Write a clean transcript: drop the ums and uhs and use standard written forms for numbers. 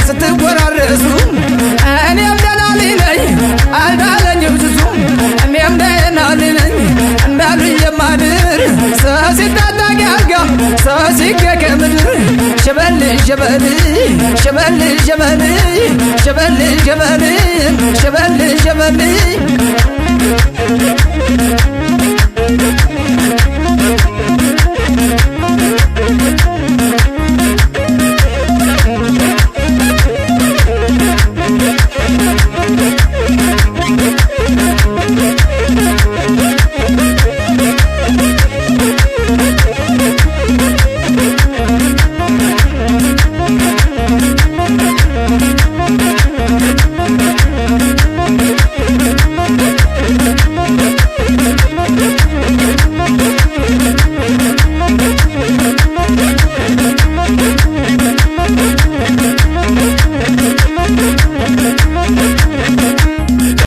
ስትጎራረሱ። እኔም ደህና ልጅ ነኝ፣ አልዳለኝም ስሱ። እኔም ደህና ልጅ ነኝ፣ እንዳሉኝ የማድር። ሰው ሲታጣቂ አልጋ፣ ሰው ሲገኝ ከምድር። ሸበል ሸበል ሸበል ሸበል ሸበል ሸበል ሸበል ሸበል።